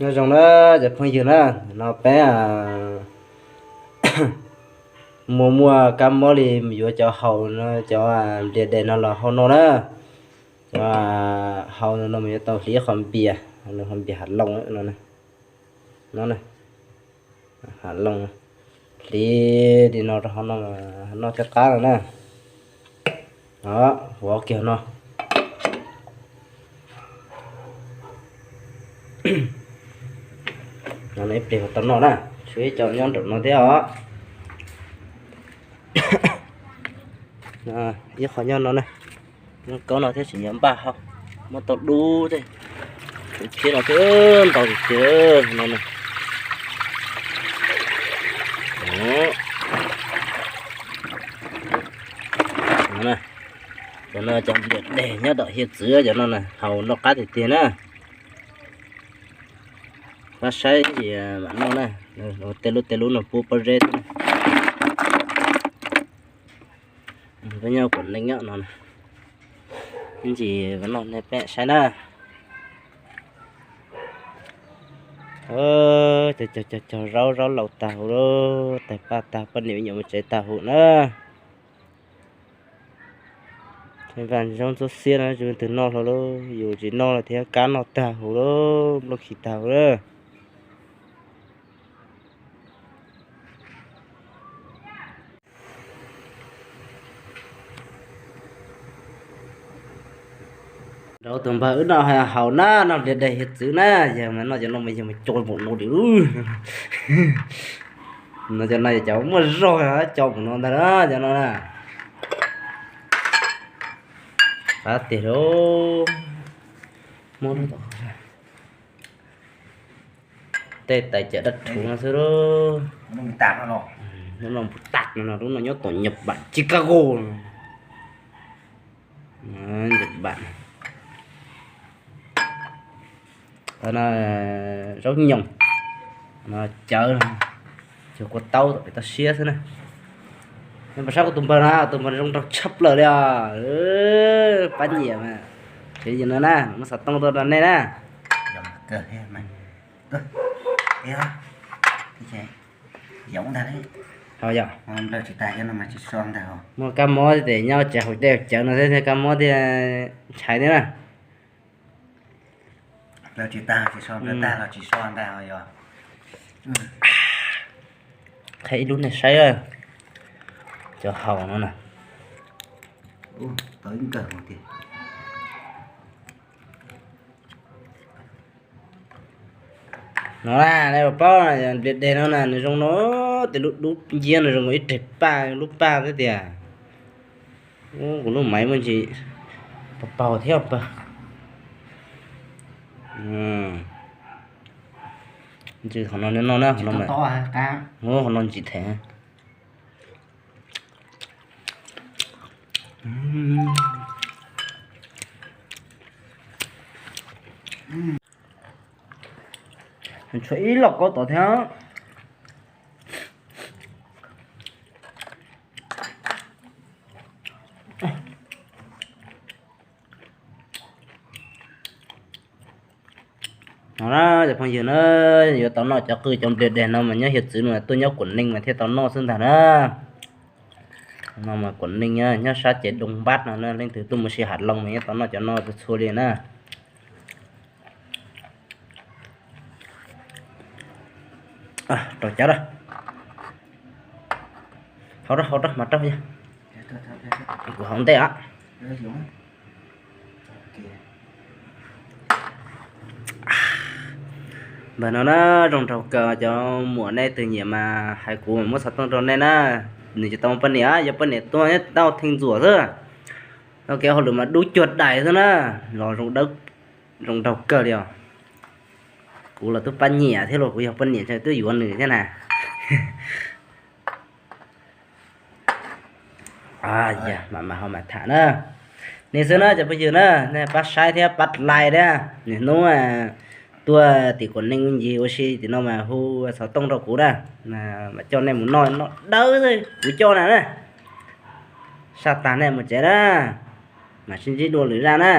Nyob zoo na cov phooj ywg na, no peb muaj muaj kab mob li mus yuav cov haus no, cov nplias des no los hau no na. Cov haus no mus yuav tau hliv qhov npias, qhov npias hav loos no, hav loos hliv li no rau hauv no, noj thiaj qab no na. Huav kiag no. No ib pliag tau noj na, tshuav ib co nyob nraum no thiab os. Ib qho nyob no na, nyob kaub no thiab tsis nyiam npaj hau, muab tau dub thiab, tshuav phiab no thiab ntau tiag tiag no na. Cov no cov nplias des nyob tom hiav txwv cov no na, haus noj qab tiag tiag na. Pab saib ces mam noj na, tej lub tej lub no pub pob zeb thiab. Peb nyob kuam neej nyob no, ntsis noj nej peb saib na. Cog cog zaub, zaub laus tag huv lawm, tag paj tag, poj niam me nyuam mus tsev tag huv na. Vaj zaub ntxuab xiab no tsis muaj leej twg noj hlo lauj, yus tsis noj los thiab kab noj tag huv lawm, nplooj khi tag huv lawm. Rau tus npawg wb noj haus na, noj nplias des hiav txwv na, yog mas noj cov no mas yog mas co npaum no li. No cov no yog cov muaj zog co npaum no ntag na, cov no na. Qab tiag lauj. Muab lub tom tej tais cawm dab rhuv no xwb lauj. Lub no npuv tas no, lub no nyob tom Nhật Bản, Chicago. Nhật Bản. Zaub nyoos, cawv, cawv kua taub tom pem toj siab xwb na. Nej puas saib kuv tus npawg na, tus npawg zoo nraug tshaj plaws li os. Pab nyiam mas, ces yog no na, muab xov tooj tuaj rau nej na. Muaj kab mob ces nyob tsev haus dej haus cawv no thiab, kab mob thiaj ntshai thiab na. Qhib ib lub nej saib, cov haus no na. No na, nej puas paub, nplias des no na nws zoo no, tej lub dub nciab no zoo nkaus ib reg paj lub paj xwb tiag. Kuv lub maiv muaj ntsis paug paug thiab pawg. Ntsis qhov no noj na, qhov no ntsis them. Tshuav ib lauj kaub tod thiab. No na cov phooj ywg na, yuav tau noj cov qwj cov nplias des no mas nyob hiav txwv no tuaj nyob Quảng Ninh mas thiaj tau noj xwb ntag na. No mas Quảng Ninh nyob sab ces Đông Bắc no na, leej twg tuaj mus si Hà Long mas nyob tau noj cov no txhua txhua li na. Rau cawv rau, hau rau, hau rau mas rau, kuv hau ntej os. Npawg no na, zoo nraug kawg, cov muam nej twg nyiam mas hais kuv mas muab xov tooj rau nej na. Nws tsis tau poj niam, yog poj niam tuag nyob tau theej ntxuam xwb. Tau kev hauj lwm mas dub cuag dais xwb na, los zoo nraug kawg li os. Kuv los twb pab nyiam thiab los kuv yog poj niam ntshe twb yuav nws thiab na. Mam mam ho mam tham na. Ni xwb na cov phooj ywg na, nej pab saib thiab pab like thiab. Niaj hnub tuaj tim Quảng Ninh ncig ua si tim no mas hu xov tooj rau kuv na, mam coj nej mus noj, noj dawb xwb kuv coj na na. Saj tas nej mus tsev na, mam sib ntsib dua lwm zaj na.